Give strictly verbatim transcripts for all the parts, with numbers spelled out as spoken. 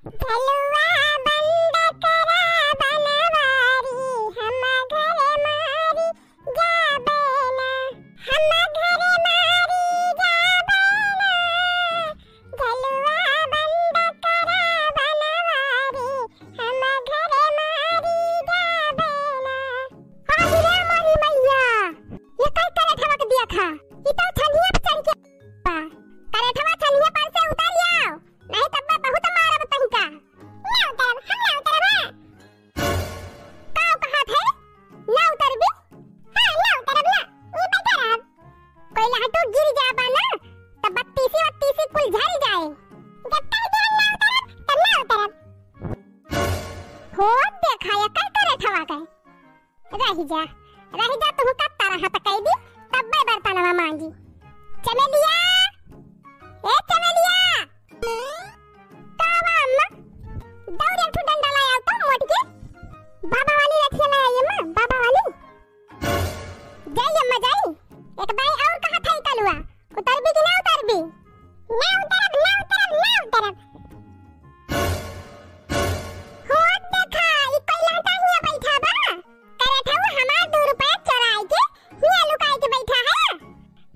झलुआ बंद करा बनवारी, हम घर मारी जाबे ना, हम घर मारी जाबे ना। झलुआ बंद करा बनवारी, हम घर मारी जाबे ना। आहि रे मोरी मैया, ये कई करे ठवक दिया था। ई तो छनिया पे चढ़ के बा। करे ठवा छनिया पर से उतर जाओ, नहीं तब मैं बहुत मारब तनिका। ना उतरब, हम ना उतरब, हाँ। का कहत है? ना उतरबी? हाँ, ना उतरब ना, ई बैठा रहब। कोई लहटू गिर जाबा ना, तब बत्तीसी वत्तीसी कुल झर जाए। जब तक हम ना उतरब, तब ना उतरब। हो देखा, ये का करे ठवा के। रहि जा, रहि जा, तुहू का तरह त कह दी, तब मैं बर्तनवा मांजी। चमेलिया, ए चमेलिया। का बा अम्मा? दौड़ एक ठो डंडा लाया तो मोट के। बाबा वाली रखिया लाया अम्मा, बाबा वाली। जाई अम्मा जाई। एक दाई और कहा था कलुआ, उतरबी कि ना उतरबी? ना उतरब, ना उतरब, ना उतरब। हो देखा, ई कोई लहटा हिया बैठा बा। करे था वो हमार दू रुपया चोराई के हिया लुकाई के बैठा है।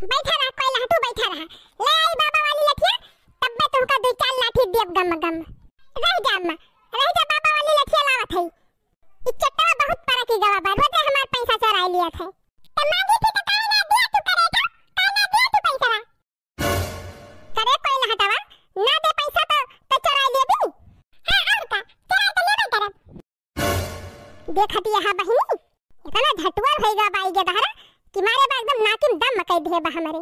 बैठा रहा, कोई लहटू बैठा रहा। ले आई बाबा वाली लठिया, तब्बे तुमका दू चार लाठी देब गम गम। रह जा अम्मा, रह जा, बाबा वाली लठिया लावत है। ई चट्टवा बहुत परकी गवा बा, रोजे हमार पैसा चोराई लिया थे। त मांगी थी त काहे ना दिया तू करे था? काहे ना दिया तू पैसा? करे कोई लहटवा, ना दे पैसा तो, तो चोराई लेबी। हाँ, और का? चोराई तो लेबे करब। देखत यहा बहिनी, इतना झटुआ भई गा बाई के दहरा कि मारे बा एकदम नाकिम दम मकई दिहे बा हमरे।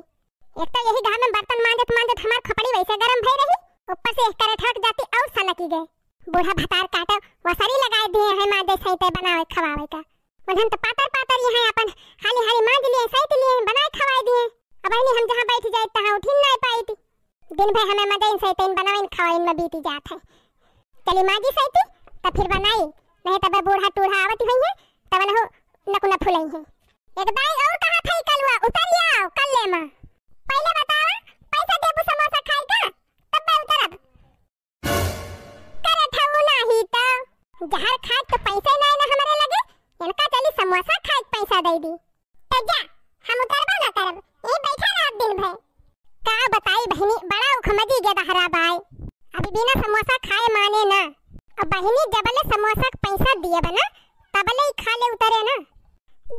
एक तो यही घाम में बर्तन मांजत मांजत हमार खोपड़ी वैसे गरम भई रही, ऊपर से एक करे ठक जाती और सनकी गए। बूढ़ा भतार काटो, वसरी लगाए दिए हैं मांजे सैते बनावे खवावे का। उन्हन तो पातर पातर यहाँ अपन हाली हाली मांज लिए, सैत लिए, बनाए खवाए दिए। अब अहनी हम जहाँ बैठ जाए तहाँ उठिन नाय पाई थी। दिन भर हमें मजे इन सैतन बनावे इन खवाइन में बीती जात है। चली मांजी सैती, तब फिर बनाई, नहीं तब बूढ़ा टूढ़ा आवत हुई है, तब लहो नकुना फुलई है। एक दाई और कहा था कलुआ, उतर आओ, कल ले माँ। पहले बतावा, पैसा देबू समोसा खाए का, तब मैं उतरब। करे ठऊ नाही तो। जहर खाए तो पैसे नाय ना हमरे लगे, इनका चली समोसा खाए के पैसा दे दी। तो जा, हम उतरबो ना करब, यहीं बैठा रहब दिन भर। का बताई बहिनी, बड़ा उखमजी के दहरा बाय। अभी बिना समोसा खाए माने ना। अब बहिनी जबले समोसा के पैसा दिए बना, तबले ही खा ले उतरे ना।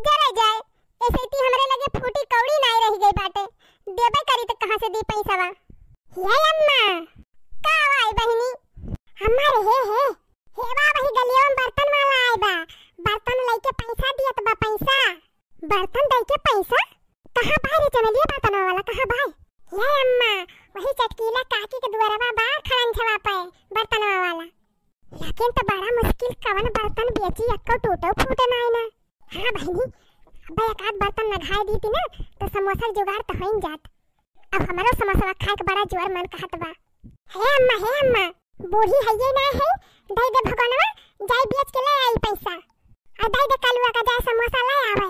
जरे जाए, ऐसे ती हमरे लगे फूटी कौड़ी नाय रह गई बाटे, देबे करी त कहाँ से दी पैसवा? हे अम्मा, का वाई बहिनी? अम्मा रे, हे, हे, हे बा, वही गलियों में बर्तन वाला आए बा, बर्तन लेके पैसा दियत बा, पैसा। बर्तन दे के पैसा? कहाँ बा रे चमेलिया बर्तन वाला, कहाँ बा? हे अम्मा, वही चटकीला काकी के दुआरवा बा खड़ंझवा पे बर्तन वाला। लेकिन तो बड़ा मुश्किल, कवन बर्तन बेची, एक्को टूटो फूटे नाय ना। हाँ बहिनी, अब एक आध बर्तन नघाए दीती ना, तो समोसा के जुगाड़ तो होइन जात। अब हमरो समोसा खाए के बड़ा जोर मन कहत बा। हे अम्मा, हे अम्मा, बूढ़ी हइये ना है, दे दे भगवानवा, जाई बेच के ले आई पैसा। आ दे दे कलुआ का जाए समोसा ले आवे।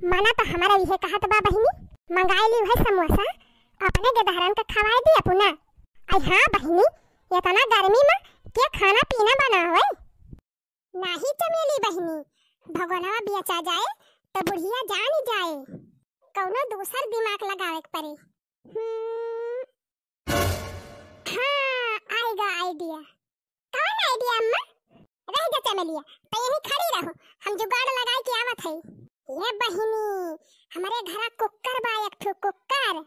मना तो हमारा इहे कहत बा बहिनी, मंगाई ली है समोसा, अपने गेदहरन का खवाए दी अपना। आई हाँ बहिनी, इतना गर्मी में के खाना पीना बनावे? नाही चमेली बहिनी, भगवानवा बेचा जाए तो बुढ़िया जान जाए, कौनो दूसर दिमाग लगावे के पड़े। हम्म, हाँ, आएगा idea। कौन idea अम्मा? रह जा चमेलिया, तो यहीं खड़ी रहो, हम जुगाड़ लगाए के आवत है। ये बहिनी, हमरे घरा कुकर बा, एक ठो कुकर,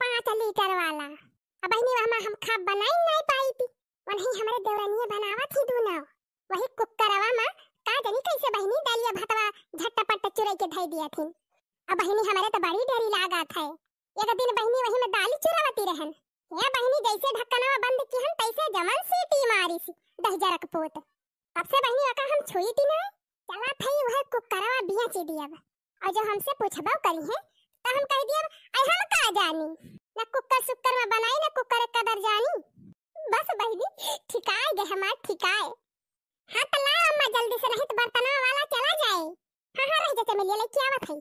पाँच लीटर वाला। अब बहिनी, वहमा हम खाब बनाई नाय पाई थी, वनही हमरे देवरनिये बनावत ही दूनो। वही कुकरवा मा का जानी कैसे बहिनी दालिया भतवा झटपट चुरई के धई दिया थी। अब बहिनी, हमरे तो बड़ी डरी लागत है। एक दिन बहिनी वही में दाली चुरावती रहन। या बहिनी, जैसे ढक्कनवा बंद किहन, तैसे जमन सीटी मारिस दहिजरक पूत। तब से बहिनी ओका हम छुई थी ना। चला थई वह कुकरवा बेची दियब। और जो हमसे पूछबो करी है, तो हम कह दियब, "आई हम का जानी, न कुकर सुकर में बनाई, न कुकर कदर जानी।" बस बहिनी, ठिकाए गए हमार ठिकाए। हाँ, तो ला अम्मा जल्दी से, नहीं तो बर्तनवा वाला चला जाए। हाँ, हाँ, रह जा चमेलिया, लेके आवत है।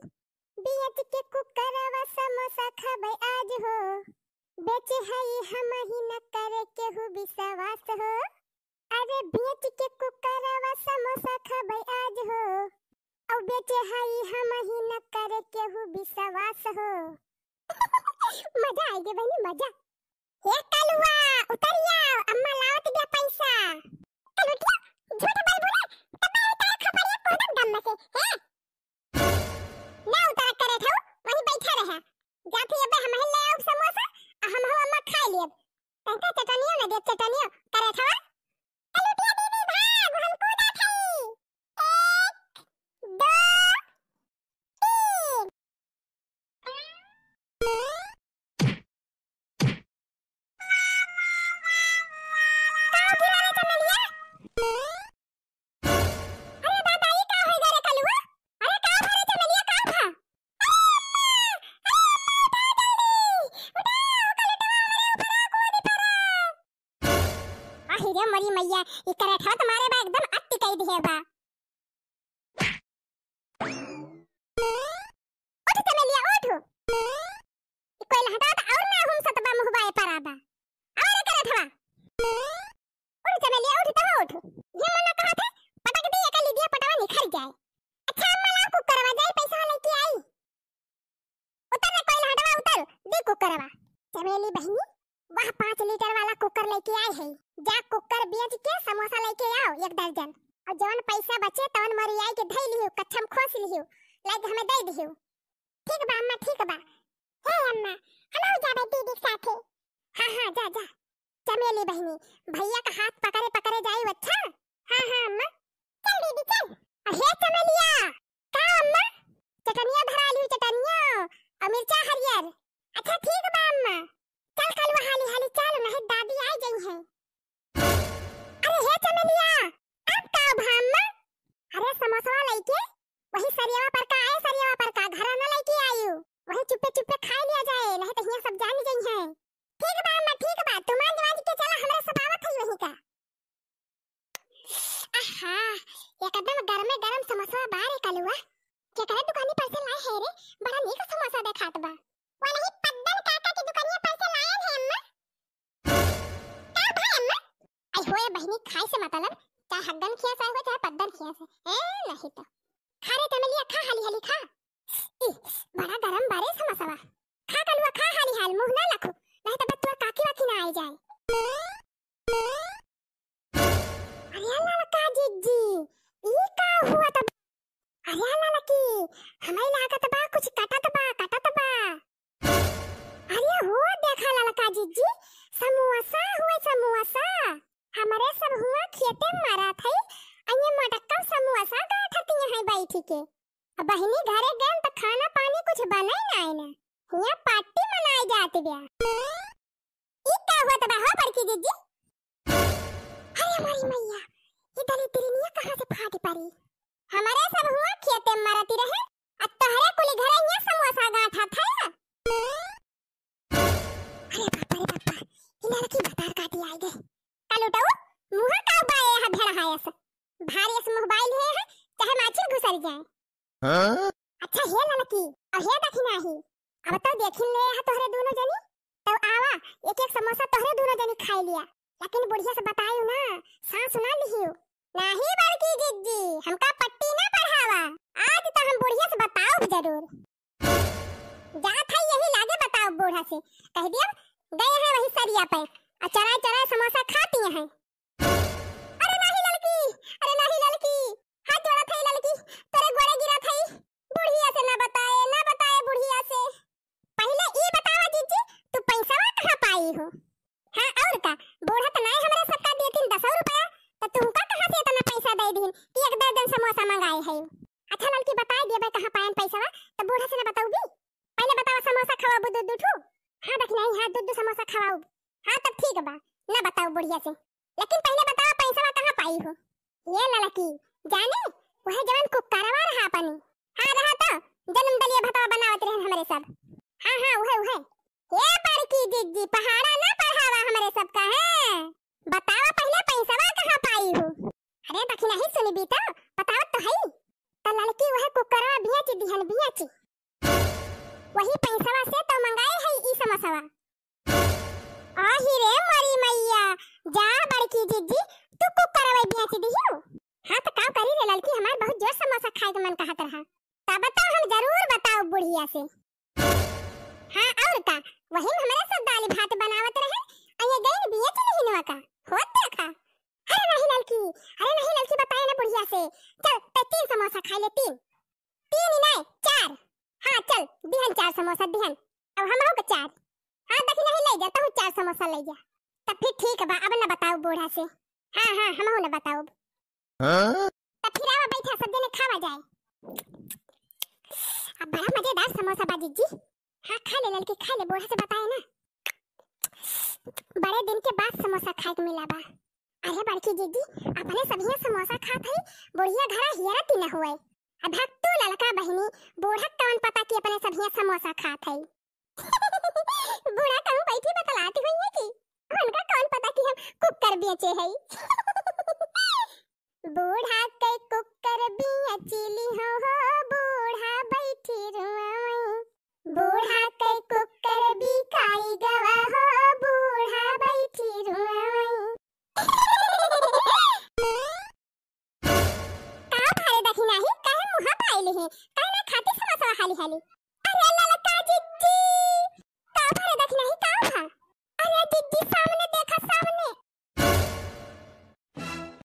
बेच के कुकरवा समोसा खाबे आज हो, बेचे हई हम ही न करे केहू विश्वास हो। अरे जे हई हमही न करे केहू विश्वास हो। मजा आइ गे बहिनी, मजा। हे कलुआ, उतरि आव, अम्मा लावत बिया पैसा। कलुटिया, झूठ बोलबू ना, तब मैं उतारे खपड़िया कोदम दम में से, हैं? ना उतारे करे ठऊ, वहीं बैठे रहे। जात ही अबे हमही ले आउब समोसा, आ हमहू अम्मा खाइ लेब। तहका चटनियो न देब, चटनियो करे ठवा। कलुटिया दीदी भाग, हम कूदत हई। एक, दो, तीन। का हो गिरा रे चमेलिया? अरे दादा, ई का होइ गे रे कलुआ? अरे का भा रे चमेलिया, का भा? अरे अम्मा, अरे अम्मा, उठा जल्दी, उठा, ओ कलुटवा हमरे ऊपर आ, कूद पड़ा। आहि रे मोरी मैया, ई करठवा त मारे बा एकदम अति कइ दिहे बा। उठ चमेलिया, उठ। ई कोइलहटवा त अउर ना हुमसत बा, मुँह बाए परा बा। अरे करठवा। उठ चमेलिया, उठ त उठ। ये मना कहत है, पटक दी एका लिदिया पटवा निखर जाए। अच्छा अम्मा लाव कुकरवा, जाई पैसा लइके आई। उतर रे कोइलहटवा, उतर, दी कुकरवा। चमेली बहिनी, वह पाँच लीटर वाला कुकर लइके आए है, जा कुकर बेच के समोसा लइके आव एक दर्जन, अउर जवन पैसा बचे तवन मरियाई के धइ लिहू, कच्छा में खोस लिहू, लाइके हमें दइ दिहू। ठीक बा अम्मा, ठीक बा। हे अम्मा, हमहू जाबे दीदी के साथे। हाँ, हाँ, जा, जा। चमेली बहिनी, भइया का हाथ पकरे पकरे जाई, अच्छा? हाँ, हाँ, अम्मा। चल दीदी, चल। अ, हे चमेलिया। का अम्मा? चटनिया धरा लिहू, चटनिया। अउर मिर्चा हरियर। अच्छा, ठीक बा अम्मा। चल कलुआ, हाली हाली चल, नहीं दादी आ जइहैं। अरे हे चमेलिया, अब का भा अम्मा? अरे समोसवा लइके वही सरियवा पर का, आए सरियवा पर का, घरा न लइके आयु, वही चुप्पे चुप्पे खाइ लिया जाए, नहीं त हियाँ सब जानि जइहैं। ठीक बा अम्मा, ठीक बा, तू मांज वांज के चला, हमरे सब आवत है वही का। आहा, एकदम गरमे गरम समोसा बा रे कलुआ। केकरे दुकानी पर से लाए है रे? बड़ा नीक समोसा देखात बा। वो नहीं पद्दन काका की दुकानिया पर से लायन है अम्मा। का भाई अम्मा? आई होए बहिनी, खाए से मतलब, चाहे हग्गन खिया से हो, चाहे पद्दन खिया से। ए, नहीं तो। खा रे चमेलिया, खा हाली हाली खा। ई, बड़ा गरम बा रे समोसवा। खा कलुआ, खा हाली हाल, मुँह ना लखू, नहीं तो बस तोर काकी वाकी ना आइ जाए। अरे ललका जिज्जी, ई का हुआ तब? अरे ललकी, हमें लागत बा कुछ कटत बा, कटत बा। अरे हो देखा ललका जिज्जी, समोसा हुए समोसा। हमरे सब हुआ खेते में मरत है, अइये मोटक्का समोसा गांठत हैं बैठी के। अब बहिनी घरे गएन त खाना पानी कुछ बनइ नाइ न, हियाँ पार्टी मनाइ जात बा। ई का होत बा हो बड़की जिज्जी? अरे मोरी मैया, ई दलिद्रिनिया कहाँ से फाट परी? हमरे सब हुआ खेते में मरती रहे, आ तोहरे कुली घरे हियाँ समोसा गांठत है। अरे बाप रे बाप, ई लड़की भतार काटी आइ गइ। कलुटऊ, मुँह का बाए है भेड़हायस। भारी अस मुँह बाइल है, चाहे माछिन घुसर जाए। हाँ? अच्छा हे ललकी, अउर हे दखिनाही, अब तो देखिन ले हा तोहरे दूनो जनी, तब आवा, एक एक समोसा तोहरे दूनो जनी खाइ लिया, लेकिन बुढ़िया से बतायू ना, साँस ना लिहियो। नाहीं बड़की जिज्जी, हमका पट्टी ना पढ़ावा, आज तो हम बुढ़िया से बताउब जरूर। जात है यही लागे बताउब बूढ़ा से, कहि दिया गए हैं वही सरिया पे, अउर चराए चराए समोसा खाती हैं। अरे नाहीं ललकी, अरे नाहीं ललकी, हाथ जोड़त है ललकी, तोरे गोड़े गिरत है, बुढ़िया से ना बताए, ना बताए बुढ़िया से। पहिले ई बतावा जिज्जी, तू पैसवा कहाँ पाई हो? हाँ अउर का, बूढ़ा त नाहीं हमरे सबका देतिन दसौ रुपया, त तुमका कहाँ से इतना पैसा दइ दिहिन कि एक दर्जन समोसा मंगाए है? अच्छा ललकी बताइ दिया बे कहाँ पायन पैसवा, त बूढ़ा से ना बताउबी? पहिले बतावा समोसा खवाबू दू दू ठू? हाँ दखिनाही, हाँ दू दू समोसा खवाउब। हाँ तब ठीक बा, ना बताउब बुढ़िया से। लेकिन पहिले बतावा, पैसवा कहाँ पाई हो? ये ललकी, जाने, वह जवन कुकरवा रहा अपनी। हाँ, रहा तो, जन्म दलिया भतवा बनावत रहन हमरे सब। हाँ, हाँ, उहे, उहे। ये बड़की जिज्जी, पहाड़ा ना पढ़ावा हमरे सब का, हैं? बतावा पहिले पैसवा कहाँ पाई हो? अरे दखिनाही सुनबी तो, बतावत तो हई। त ललकी वह कुकरवा बियाची दिहन, बियाची। वही पैसवा से तो मंगाए है ई समोसवा। आही रे मोरी मैया, जा बड़की जिज्जी, तू कुकरवा बियाची दिहियो। हाँ त का करी रे ललकी, हमार बहुत जोर समोसा खाए के मन कहत रहा। से। हाँ, और का, वही में हमरा सब दाल भात बनावत रहे, अइया गइन बिया चली हिनवा का, होत देखा। अरे नहीं ललकी, अरे नहीं ललकी, बताए ना बुढ़िया से, चल, ते तीन समोसा खाइ ले, तीन, तीन ही नहीं, चार, हाँ चल, दिहन चार समोसा दिहन, अब हमहू के चार, हाँ देखी नहीं ले जा, तहू चार समोसा ले जा, तब फिर ठीक बा, अब न बताउब बूढ़ा से, हाँ हाँ, हमहू न बताउब। हाँ? तब फिर आवा बैठा, सब जने खावा जाए। अब बड़ा मजेदार समोसा बा जिज्जी। हाँ, खाइ ले ललकी, खाइ ले, बूढ़ा से बताए ना। बड़े दिन के बाद समोसा खाए के मिला बा। अरे बड़की जिज्जी, अपने सभिया समोसा खात हई, बुढ़िया घरा हियरत ही न हुए। अब हक तू ललका बहिनी, बूढ़ा कौन पता कि अपने सभिया समोसा खात हई। बूढ़ा कहूँ बैठी बतलाती हुई है कि उनका कौन पता कि हम कुकर बेचे हई। बूढ़ा के कुकर बिया चिली हो, हो, बूढ़ा बैठी रुआवई। बूढ़ा के कुकर बिकाई गवा हो, बूढ़ा बैठी रुआवई। का भारे दखिनाही, काहे मुँहा पाइले है? काहे ना खाती समोसा हाली हाली? अरे अल्लाह